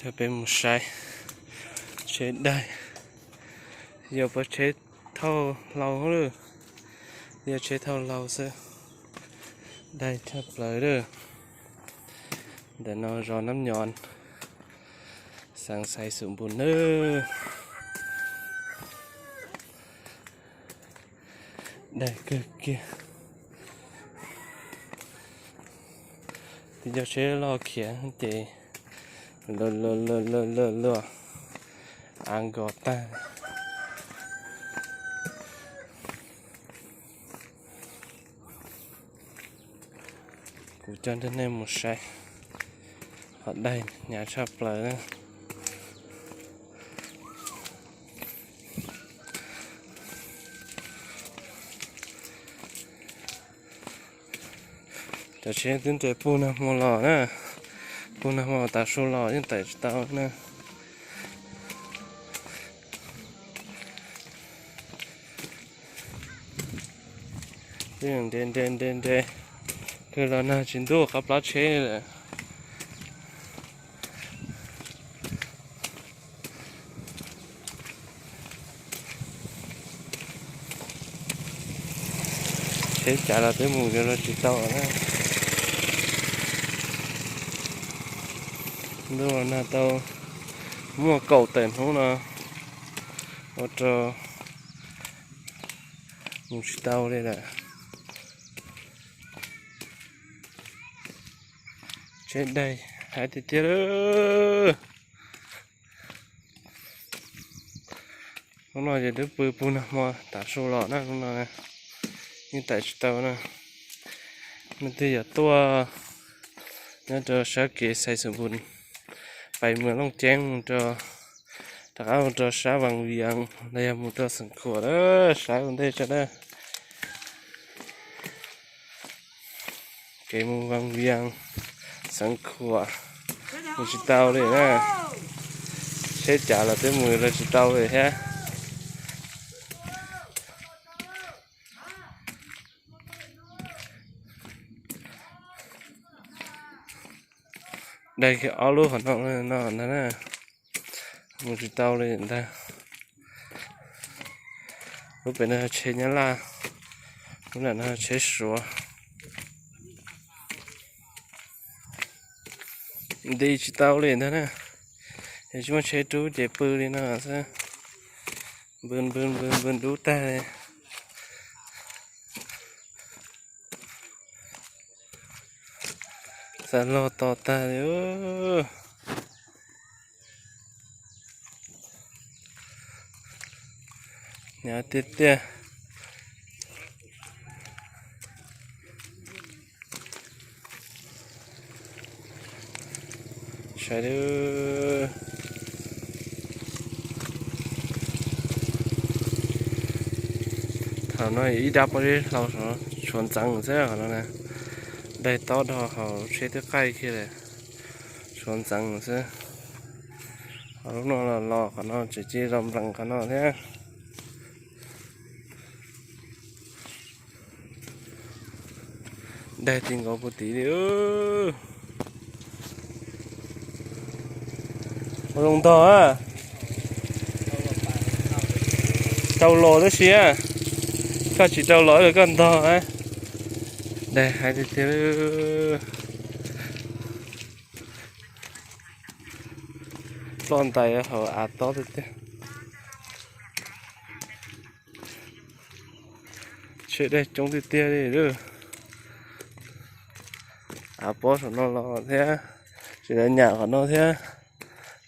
Peb mus saib tsheb daig, yog pab tsheb thauj hlau lawm, yog tsheb thauj hlau xwb, daig tshaj plaws lawm. Ntawm no zos Nab Nyoos, xeev Xais Xus Npus nawb. Daig kawg kiag. Twb cov tsheb loj khiav ces luag luag luag luag av nkos tag. Kuv coj nej mus saib, qhov daig hnyav tshaj plaws na. Cov tsheb twb nres puag nag hmo los na, puag nag hmo tav su los yeej tawm tsis tau na. Nres nres nres nres, kawg los nag tsis ntub qab plab tsheb lawm. Tsheb cav los twb mus yuav luag tsis tau na. Ntuj los nag tau muaj kaum tawm hnub no ua rau mus tsis tau li lawm. Tsheb daig heev tiag tiag lawm. Hnub no ces twb pw puag nag hmo tav su los na, hnub no yeej tawm tsis tau na. Leej twg yuav tuaj nyob rau sab kev Xais Xus Npus, pais mus Looj Ceeb mus rau, rov qab mus rau sab Vaj Vias los yog mus rau Xeev Khuam, saib ua ntej tso na. Kev mus Vaj Vias, Xeev Khuam mus tsis tau li na. Tsheb cav los twb mus los tsis tau li thiab. Daig kiag ob lub qhov no no ntag na, mus tsis tau li ntag. Lub pem no tsheb Nyab Laj, lub nram no tsheb Suav. Nti tsis tau li ntag na, yog tsis muaj tsheb rub ces pw li no xwb. Npw npw npw npw dub tag li. Xav log tos tag li. Hnyav tiag tiag. Saib, thaum no ib dab pob zeb hlau tshuav ntxeev xwb qhov no na. Daig tob dhau hauv tsheb twb qaij kiag lawm, tshuav ntxeev xwb. Qhov lub no los los qhov no tseem cia li los nplees qhov no thiab. Daig ti nkaus puag tid li. Ua zoo ntog a. Rau los tib si a. Koj tsis rau los koj ntog a. Daig heev tiag tiag. Ploj ntais hauv av tob tiag tiag. Tsheb daig coob tiag tiag li. Av pob saum no los thiab, tsis tau nyam qhov no thiab.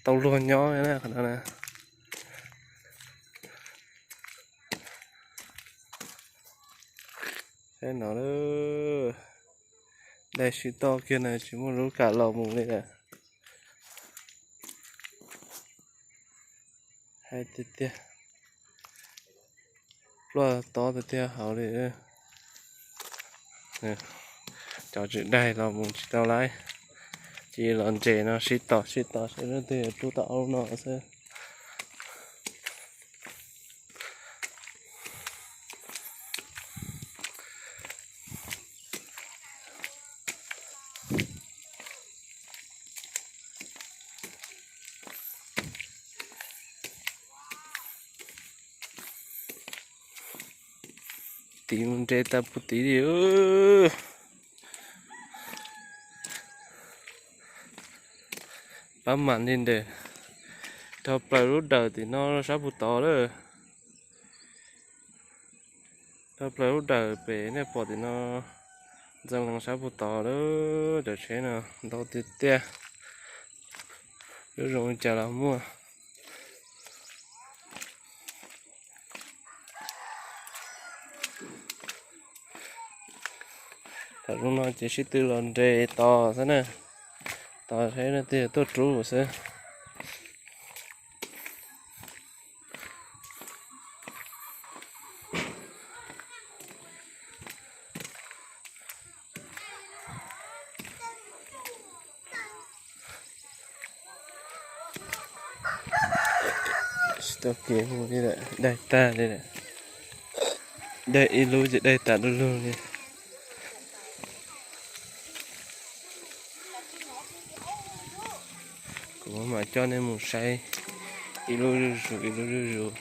Tau luag nyob qhov no na. Saib no, daig sib toj kiag na tsis muaj lub kam los mus li lawm. Hais tiag tiag, ploj tob tiag tiag hauv li. Cov tswm daig los mus tsis tau lawm, cia los ntses no sib tos sib tos seb leej twg yuav rub tau ob lub no xwb. Tiv mus nres tag puag tid li. Pab mam li ntawm dhau plaws lub dawm tim no sab puag tod lawm. Dhau plaws lub dawm pem nej pom tim no, ntxeev lees sab puag tod lawm. Cov tsheb no ntau tiag tiag, lub zoo li cas los muaj. Thaum zoo no ces sib tw los nres tos xwb na, tos saib leej twg tuaj rub xwb. Tsis tau kev mus li lawm, daig tag li lawm. Daig ib lub ces daig tas du lug li. Kuv mam coj nej mus saib ib lub zuj zus ib lub zuj zus,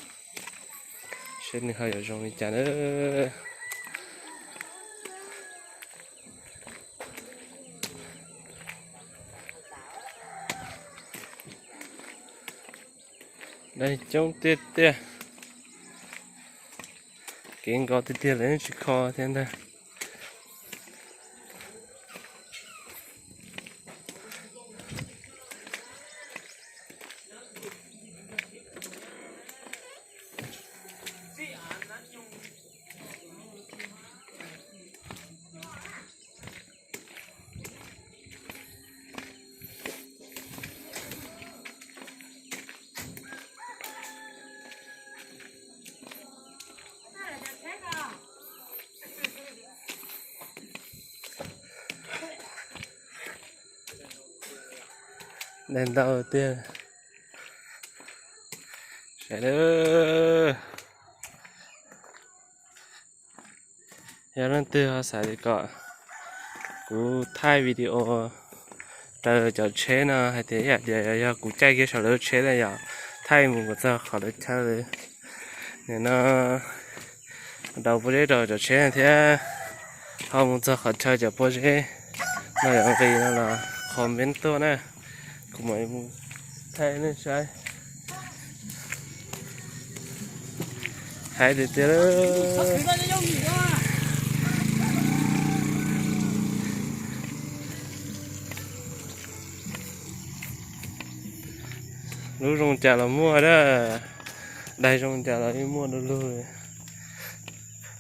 saib nws ho yuav zoo li cas na. Daig coob tiag tiag. Kev nkaus tiag tiag lawv tsis kho thiab ntag. Daig ntau tiag. Sawv daws, yog leej twg ho xav tias kom kuv thaij video raws cov tsheb no hais tias ib yam tias yog kuv caij kiag saum lawv tsheb na yom, thaij mus kom txog qhov lawv chaw, nim no daus pob zeb rau cov tsheb thiab ho mus txog qhov chaw cov pob zeb no yog nqis no los comment tuaj na, kuv mam mus thaij nej saib. Hais tiag tiag, lub zoo cas los muaj a, daig zoo cas los yeej muaj du lug.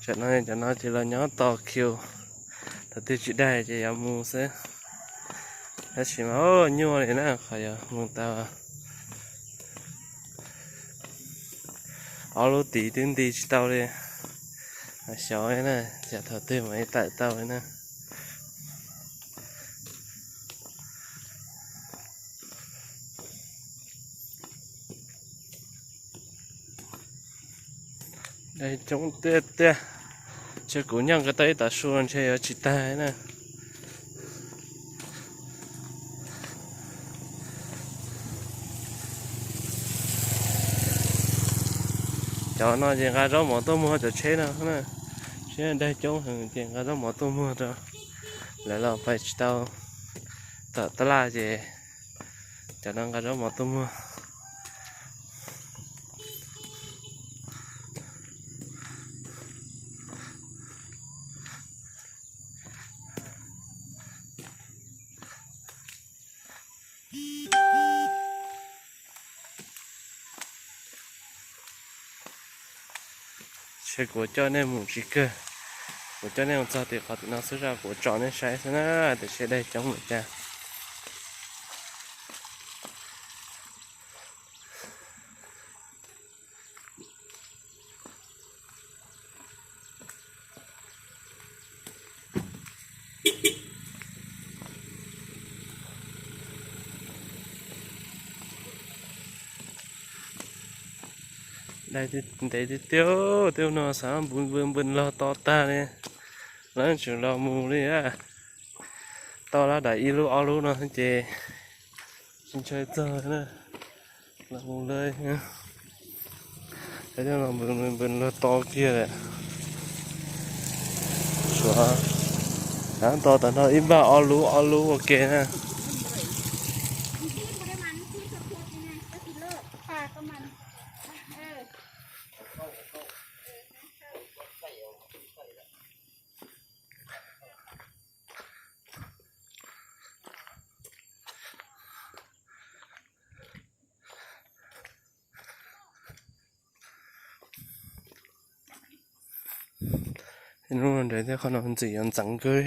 Tam no cov no ces los nyob tos kiu, thaum twg tsis daig ces yuav mus xwb. Tab sis mas nyuaj li na, qhov yuav mus tau ob lub tiv twb nti tsis tau li. Xyov na, xyov thaum twg mam li tawm tau li na. Daig coob tiag tiag, ntshe kuv nyob nqis tau ib tav su ntshe yuav tsis tag na. Cov no ces nqa zaub mov tuaj muag cov tsheb no na, tsheb daig coob heev ces nqa zaub mov tuaj muag rau, lawv los pais tsis tau tom tab laj ces cov no nqa zaub mov tuaj muag. Seb kuv coj nej mus tsis kawg, kuv coj nej mus txog tim qhov tim no xwb, kuv tsom nej saib xwb na, tiam sis daig coob npaum cas. Daig ntev tiag tiag, tej no xav npws npws npws los to tag li, lawv tseem los mus li. Tau lawm daim ib lub ob lub no ces tsis ntshaw txog na, los mus lawm. Tej no los npws npws luag to kiag lawm. Ua, tab tom tau no ib npag ob lub ob lub ua ke na. Hnub no nrad thiab qhov no ntxim yuav ntxeev kawg li.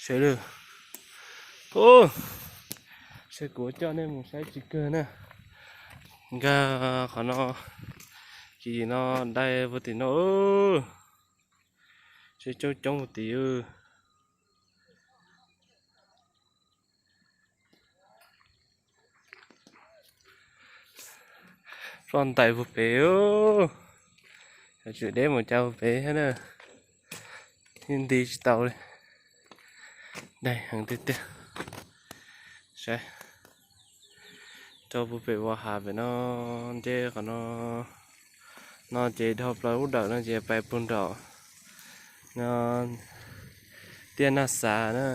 Sawv daws, seb kuv coj nej mus saib tsis kawg na. Nkag qhov no, ces no dai puag tim no, seb coob coob puag tim. Ploj ntais puag pem, yuav tsum deb mus cas puag pem thiab na. Yeej nti tsis tau li, dai heev tiag tiag. Saib rau puag pem ua hav pem no, nce qhov no, no ces dhau plaws ub dawm no ces pais puag nram no, tiaj Naj Xav na.